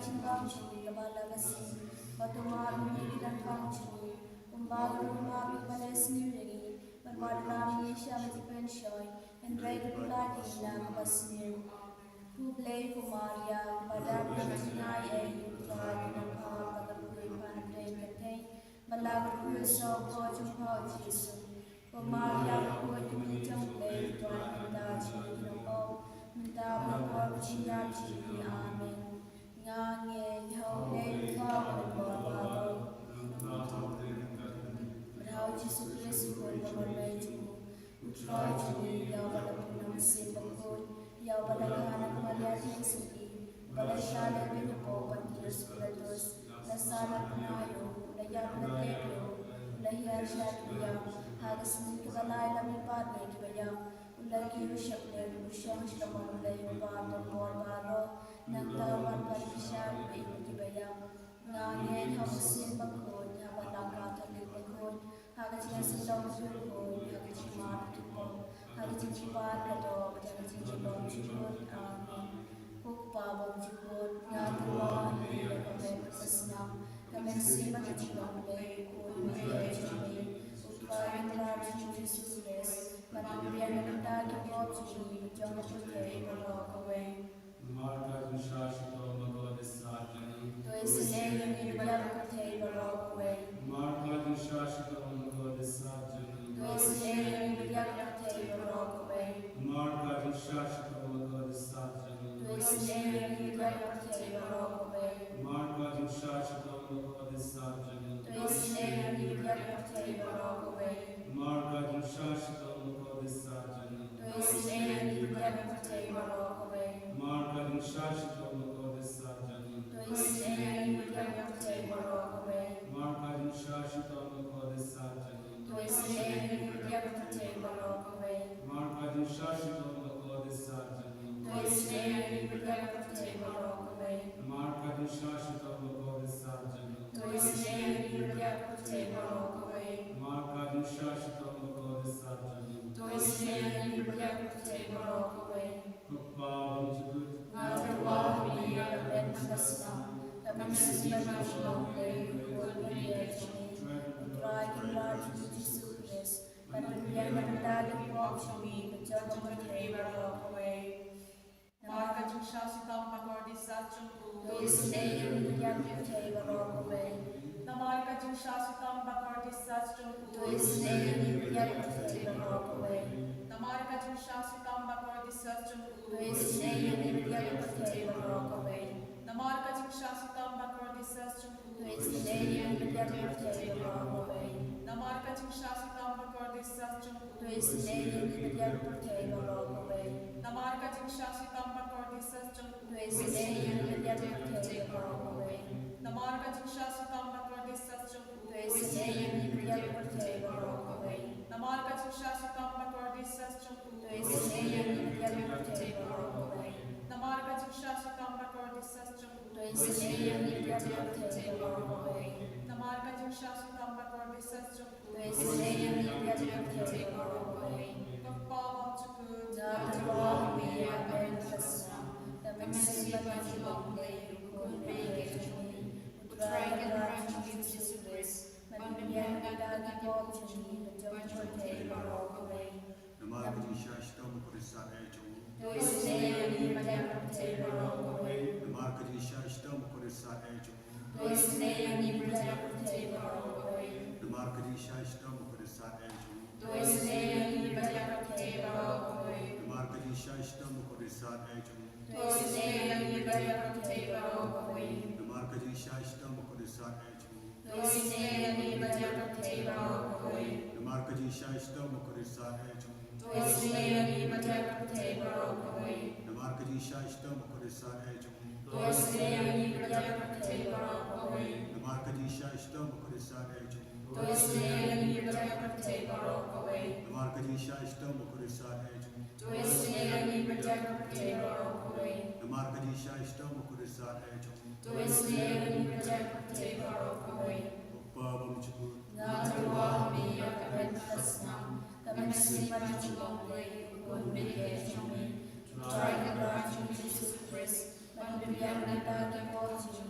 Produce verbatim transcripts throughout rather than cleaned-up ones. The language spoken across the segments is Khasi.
Jong ngi kaba la ka sngi, bad to map ïa ngi ki kyrpang jong ngi, kumba ngi ruh ngi map ïa kiba la sniew ïa ngi, bad wat lam ngi sha ka jingpynshoi, hynrei to pynlait ïa ngi na kaba sniew. Khublei ko Maria, ba don ka jingaiei, U Trai u don bad pha, ba la kyrkhu ïa pha na pdeng ka kynthei, ba la kyrkhu ïa u kpoh jong pha u Jisu. Ko Maria, ko Kmie jong U Blei, to duwai ïa ngi kita kiba bun, mynta bad ha ka por ka jingïap jong ngi. Amen. Nga ngeit ha U Blei Kpa uba don bad baroh, bad ha u Jisu Khrist u Khun ba marmei jong u, U Trai jong ngi, ïa uba la pynlong mynsiem bakhuid, ïa uba la kha na ka Maria Theisotti, uba la shah leh beiñ hapoh Pontius Pilatus, la sah na ka bnai, u la ïap, u la leit, u la hiar sha ki ïap, ha ka sngi kaba lai la mihpat na kiba ïap, u la kiew sha pdeng, u shong sha ka mon U Blei Kpa uba don bad baroh, nangta u wan ban kyrshan ïa kiba ïap. Nga ngeit ha u Mynsiem Bakhuid, ha ka Balang Katholik bakhuid, ha ka jingïaseng jong ki kynthei, ha ka jingmap ki pop, ha ka jingpynbeit ka doh, ha ka jingjulor jingmut. Amen. Ko Kpa bymjukut, nga tyrwa ha me ïa ka met ka snam, ka mynsiem bad ka jinglong U Blei, U Khun bymjukut jong me, U Trai Kynrad jong ngi U Jisu Khrist, ban pynbiang na ka bynta ki pop jong ngi, jong ka pyrthei baroh kawei. Namar ka jingshah shitom bakordit sat jong ngi, to isynei ïa ngi bad ïa ka pyrthei baroh kawei. Namar ka jingshah shitom bakordit sat jong ngi, to isynei ïa ngi bad ïa ka pyrthei baroh kawei. Namar ka jingshah shitom bakordit sat jong ngi, to isynei ïa ngi bad ïa ka pyrthei baroh kawei. Namar ka jingshah shitom bakordit sat jong ngi, to isynei ïa ngi bad ïa ka pyrthei baroh kawei. Namar ka jingshah shitom bakordit sat jong ngi, to isynei ïa ngi bad ïa ka pyrthei baroh kawei. Namar ka jingshah shitom bakordit sat jong ngi, to isynei ïa ngi bad ïa ka pyrthei baroh kawei. Namar ka jingshah shitom bakordit sat jong ngi, to isynei ïa ngi bad ïa ka pyrthei baroh kawei. Namar ka jingshah shitom bakordit sat jong ngi, to isynei ïa ngi bad ïa ka pyrthei baroh kawei. Namar ka jingshah shitom bakordit sat jong ngi, to isynei ïa ngi bad ïa ka pyrthei baroh kawei. Namar ka jingshah shitom bakordit sat jong ngi, to isynei ïa ngi bad ïa ka pyrthei baroh kawei. Ko Kpa bymjukut, nga tyrwa ha me ïa ka met bad ka snam, ka mynsiem bad ka jinglong U Blei, U Khun bymjukut jong me, U Trai Kynrad jong ngi U Jisu Khrist, ban pynbiang na ka bynta ki pop jong ngi bad jong ka pyrthei baroh kawei. Namar ka jingshah shitom bakordit sat jong u, to isynei ïa ngi bad ïa ka pyrthei baroh kawei. Namar ka jingshah shitom bakordit sat jong u, to isynei ïa ngi bad ïa ka pyrthei baroh kawei. Namar ka jingshah shitom bakordit sat jong u, to isynei ïa ngi bad ïa ka pyrthei baroh kawei. Namar ka jingshah shitom bakordit sat jong u, to isynei ïa ngi bad ïa ka pyrthei baroh kawei. Namar ka jingshah shitom bakordit sat jong u, to isynei ïa ngi bad ïa ka pyrthei baroh kawei. Namar ka jingshah shitom bakordit sat jong u, to isynei ïa ngi bad ïa ka pyrthei baroh kawei. Namar ka jingshah shitom bakordit sat jong u, to isynei ïa ngi bad ïa ka pyrthei baroh kawei. Namar ka jingshah shitom bakordit sat jong u, to isynei ïa ngi bad ïa ka pyrthei baroh kawei. Namar ka jingshah shitom bakordit sat jong u, to isynei ïa ngi bad ïa ka pyrthei baroh kawei. Namar ka jingshah shitom bakordit sat jong u, to isynei ïa ngi bad ïa ka pyrthei baroh kawei. Ko Kpa bymjukut, nga tyrwa ha me ïa ka met bad ka snam, ka mynsiem bad ka jinglong U Blei, U Khun bymjukut jong me, U Trai Kynrad jong ngi U Jisu Khrist, ban pynbiang na ka bynta ki pop jong ngi bad jong ka pyrthei baroh kawei. Namar ka jingshah shitom bakordit sat jong u, to isynei ïa ngi bad ïa ka pyrthei baroh kawei. Namar ka jingshah shitom bakordit sat jong u, to isynei ïa ngi bad ïa ka pyrthei baroh kawei. Namar ka jingshah shitom bakordit sat jong u, to isynei ïa ngi bad ïa ka pyrthei baroh kawei. Namar ka jingshah shitom bakordit sat jong u, to isynei ïa ngi bad ïa ka pyrthei baroh kawei. Namar ka jingshah shitom bakordit sat jong u, to isynei ïa ngi bad ïa ka pyrthei baroh kawei. Namar ka jingshah shitom bakordit sat jong u, to isynei ïa ngi bad ïa ka pyrthei baroh kawei. Namar ka jingshah shitom bakordit sat jong u, to isynei ïa ngi bad ïa ka pyrthei baroh kawei. Namar ka jingshah shitom bakordit sat jong u, to isynei ïa ngi bad ïa ka pyrthei baroh kawei. Namar ka jingshah shitom bakordit sat jong u, to isynei ïa ngi bad ïa ka pyrthei baroh kawei. Namar ka jingshah shitom bakordit sat jong u, to isynei ïa ngi bad ïa ka pyrthei baroh kawei. Ko Kpa bymjukut, nga tyrwa ha me ïa ka met bad ka snam, ka mynsiem bad ka jinglong U Blei, U Khun bymjukut jong me, U Trai Kynrad jong ngi U Jisu Khrist, ban pynbiang na ka bynta ki pop jong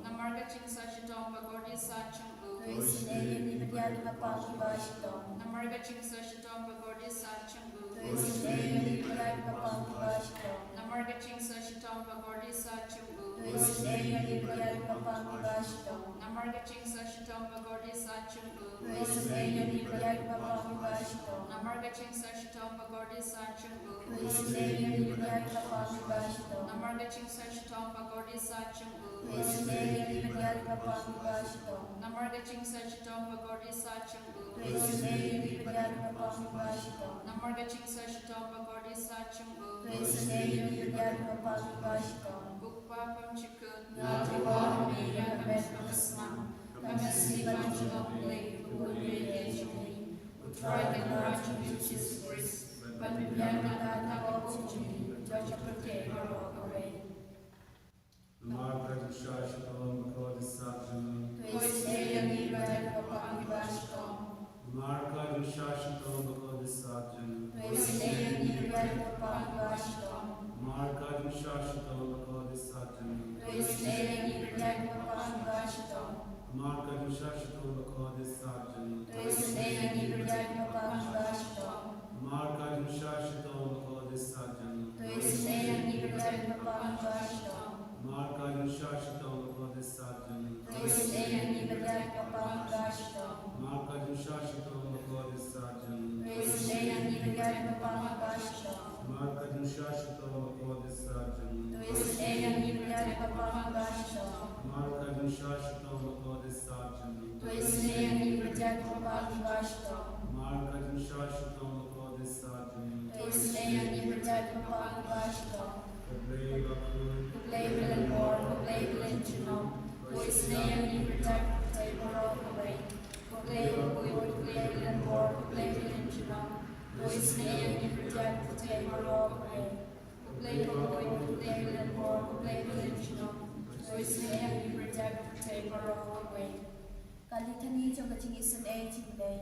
Namar ka jingsah shitom ba kordit sah jong u. To isynei ïa ngi ba dei kiba pang kiba shitom. Namar ka jingsah shitom ba kordit sah jong u. To isynei ïa ngi ba dei kiba pang kiba shitom. Namar ka jingsah shitom ba kordit sah jong u. To isynei ïa ngi ba dei kiba pang kiba shitom. Namar ka jingsah shitom ba kordit sah jong u. To isynei ïa ngi ba dei kiba pang kiba shitom. Namar ka jingsah shitom ba kordit sah jong u. To isynei ïa ngi ba dei kiba pang kiba shitom. Namar ka jingsah shitom ba kordit sah jong u. To isynei ïa ngi ba dei kiba pang kiba shitom. Namar ka jingsah shitom ba kordit sah jong u. To isynei ïa ngi ba dei kiba pang kiba shitom. Namar ka jingsah shitom ba kordit sah jong u. To isynei ïa ngi ba dei kiba pang kiba shitom. Ko Kpa ba ha bneng, nga duwai ïa me, ïa ka met bad ka snam, ka mynsiem jong U Blei, U Blei jong ngi, U Trai Kynrad jong ngi U Jisu Khrist, ban pynbiang ïa ka pop jong ngi, jong ka pyrthei baroh kawei. Namar ka jingshah shitom ba kordit sah jong u. To isynei ïa ngi ba dei kiba pang kiba shitom. Namar ka jingshah shitom ba kordit sah jong u. To isynei ïa ngi ba dei kiba pang kiba shitom. Namar ka jingshah shitom ba kordit sah jong u. To isynei ïa ngi ba dei kiba pang kiba shitom. Namar ka jingshah shitom ba kordit sah jong u. To isynei ïa ngi ba dei kiba pang kiba shitom. Namar ka jingshah shitom ba kordit sah jong u. To isynei ïa ngi ba dei kiba pang kiba shitom. Namar ka jingshah shitom ba kordit sah jong u. To isynei ïa ngi ba dei kiba pang kiba shitom. Namar ka jingshah shitom ba kordit sah jong u. To isynei ïa ngi ba dei kiba pang kiba shitom. Namar ka jingshah shitom ba kordit sah jong u. To isynei ïa ngi ba dei kiba pang kiba shitom. Namar ka jingshah shitom ba kordit sah jong u. To isynei ïa ngi ba dei kiba pang kiba shitom. Namar ka jingshah shitom ba kordit sah jong u. To isynei ïa ngi ba dei kiba pang kiba shitom. Ko Blei bakhuid. Ko Blei ba lynbor, ko Blei ba lynjunom. To isynei ïa ngi ba dei ka pyrthei baroh kawei. Ko Blei bakhuid, ko Blei ba lynbor, ko Blei ba lynjunom. To isynei ïa ngi ba dei ka pyrthei baroh kawei. Ko Blei bakhuid, ko Blei ba lynbor, ko Blei ba lynjunom. To isynei ïa ngi ba dei ka pyrthei baroh kawei. Ka Litany jong ka jingisynei jong U Blei.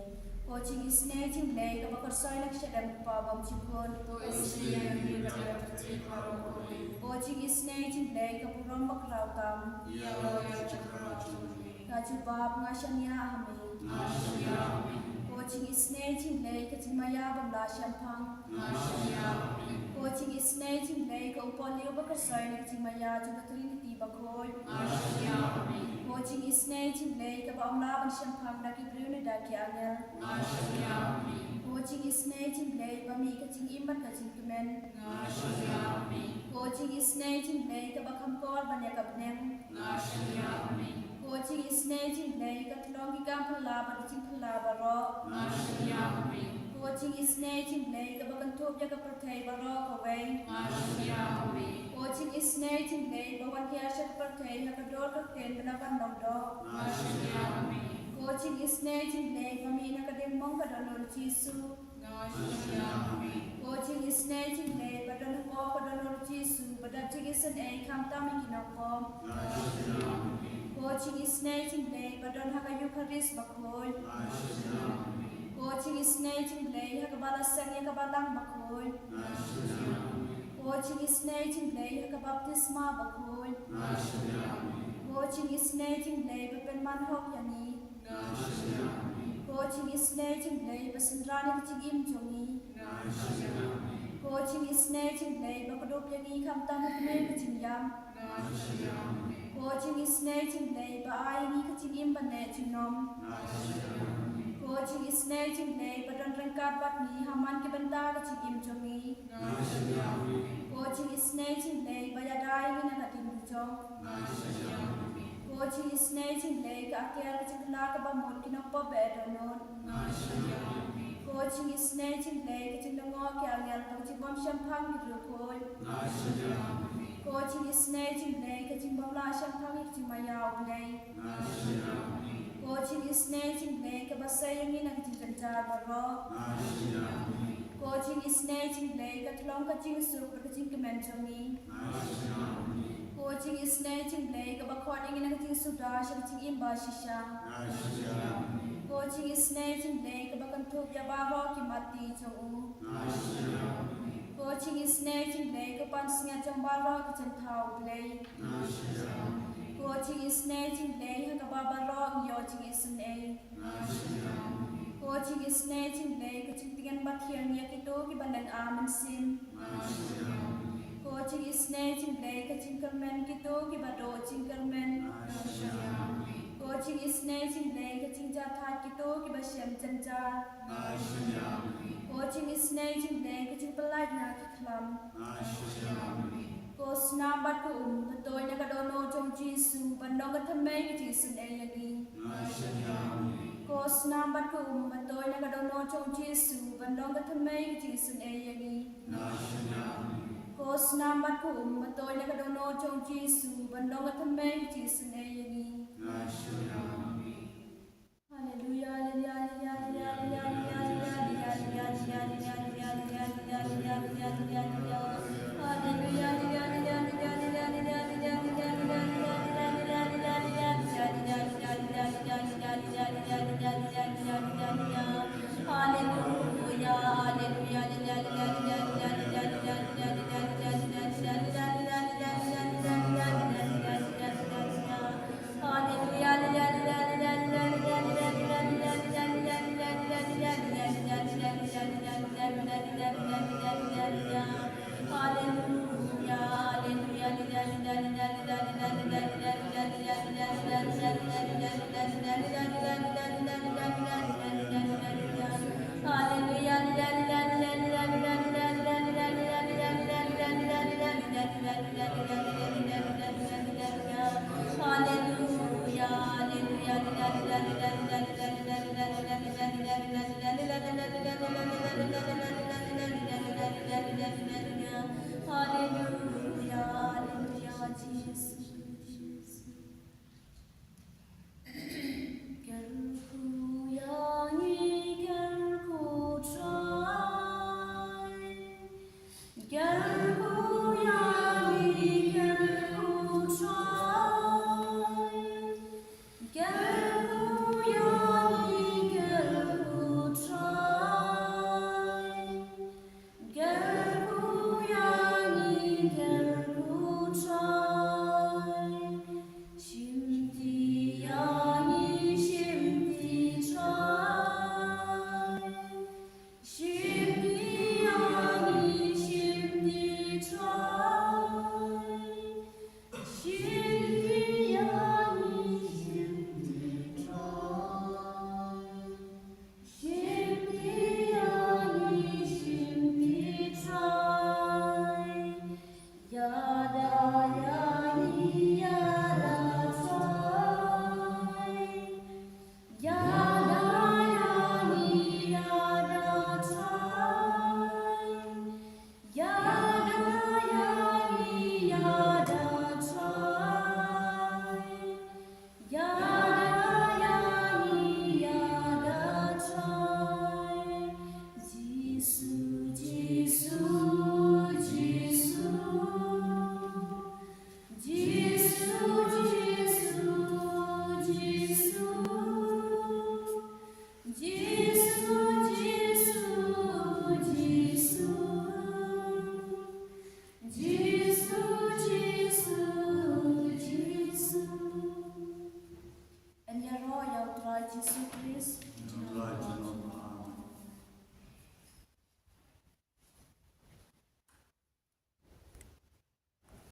Ko jingisynei jong U Blei kaba kyrsoi na ka shadem u Kpa bymjukut. To isynei ïa ngi ba dei ka pyrthei baroh kawei. Ko jingisynei jong U Blei ka burom bakhraw tam. Ïa la ïa jingkyrpad jong ngi. Ka jubab, nga shaniah ha me. Nga shaniah ha me. Ko jingisynei jong U Blei ka jingmaïa bym lah shemphang. Nga shaniah ha me. Ko jingisynei jong U Blei ka u Pollio ba kyrsoi na ka jingmaïa jong ka Trinity bakhuid. Nga shaniah ha me. Ko jingisynei jong U Blei kaba ym lah ban shemphang da ki briew ne da ki angel. Nga shaniah ha me. Ko jingisynei jong U Blei ba mih ka jingim bad ka jingkmen. Nga shaniah ha me. Ko jingisynei jong U Blei kaba kham kor ban ïa ka bneng. Nga shaniah ha me. Ko jingisynei jong U Blei ka tyllong ki kam phylla bad ki jingphylla baroh. Nga shaniah ha me. Ko jingisynei jong U Blei kaba kynthup ïa ka pyrthei baroh kawei. Nga shaniah ha me. Ko jingisynei jong U Blei ba wan hiar sha ka pyrthei ha ka dur ka ktien bad na ka ban long doh. Nga shaniah ha me. Ko jingisynei jong U Blei ba mih na ka diengmong ka dohnud u Jisu. Nga shaniah ha me. Ko jingisynei jong U Blei ba don hapoh ka dohnud u Jisu ba dap jingisynei khamtam ïa ki nongpop. Nga shaniah ha me. Ko jingisynei jong U Blei ba don ha ka Eukharist bakhuid. Nga shaniah ha me. Ko jingisynei jong U Blei ha kaba la seng ïa ka Balang bakhuid. Nga shaniah ha me. Ko jingisynei jong U Blei ha ka baptisma bakhuid. Nga shaniah ha me. Ko jingisynei jong U Blei ba pynman hok ïa ngi. Nga shaniah ha me. Ko jingisynei jong U Blei ba synran ïa ka jingim jong ngi. Nga shaniah ha me. Ko jingisynei jong U Blei ba kdup ïa ngi khamtam ha kane ka jingïap. Nga shaniah ha me. Ko jingisynei jong U Blei ba ai ïa ngi ka jingim ban neh junom. Nga shaniah ha me. Ko jingisynei jong U Blei ba don ryngkat bad ngi ha man ki bynta ka jingim jong ngi. Nga shaniah ha me. Ko jingisynei jong U Blei ba ïada ïa ngi na ka diengdujok. Nga shaniah ha me. Ko jingisynei jong U Blei ka atiar ka jingkylla kaba mut ki nongpop ba eh dohnud. Nga shaniah ha me. Ko jingisynei jong U Blei ka jinglyngngoh ki angel bad ka jingbymshemphang ki riewkhuid. Nga shaniah ha me. Ko jingisynei jong U Blei ka jingbymlah shemphang ïa ka jingmaïa U Blei. Nga shaniah ha me. Ko jingisynei jong U Blei kaba sei ïa ngi na ka jingjynjar baroh. Nga shaniah ha me. Ko jingisynei jong U Blei ka tyllong ka jingsuk bad ka jingkmen jong ngi. Nga shaniah ha me. Ko jingisynei jong U Blei kaba khot ïa ngi na ka jingsuda sha ka jingim ba shisha. Nga shaniah ha me. Ko jingisynei jong U Blei kaba kynthup ïa baroh ki matti jong u. Nga shaniah ha me. Ko jingisynei jong U Blei ka pansngiat jong baroh ki jingthaw U Blei. Nga shaniah Isynei jong U Blei ha kaba baroh ngi ïoh jingisynei. Ko jingisynei jong U Blei, ka jingtngen ba thiang ïa kito kiba lyngkha mynsiem. Ko jingisynei jong U Blei, ka jingkyrmen kito kiba duh jingkyrmen. Ko jingisynei jong U Blei, ka jingjahthait kito kiba shem jynjar. Ko jingisynei jong U Blei, ka jingpyllait na ki khlam. Ko snam bad ka um ba tuid na ka dohnud jong U Jisu ban long ka thymmei ka jingisynei ïa ngi. Ko snam bad ka um ba tuid na ka dohnud jong U Jisu ban long ka thymmei ka jingisynei ïa ngi. Ko snam bad ka um ba tuid na ka dohnud jong U Jisu ban long ka thymmei ka jingisynei ïa ngi. Haleluya, haleluya, haleluya.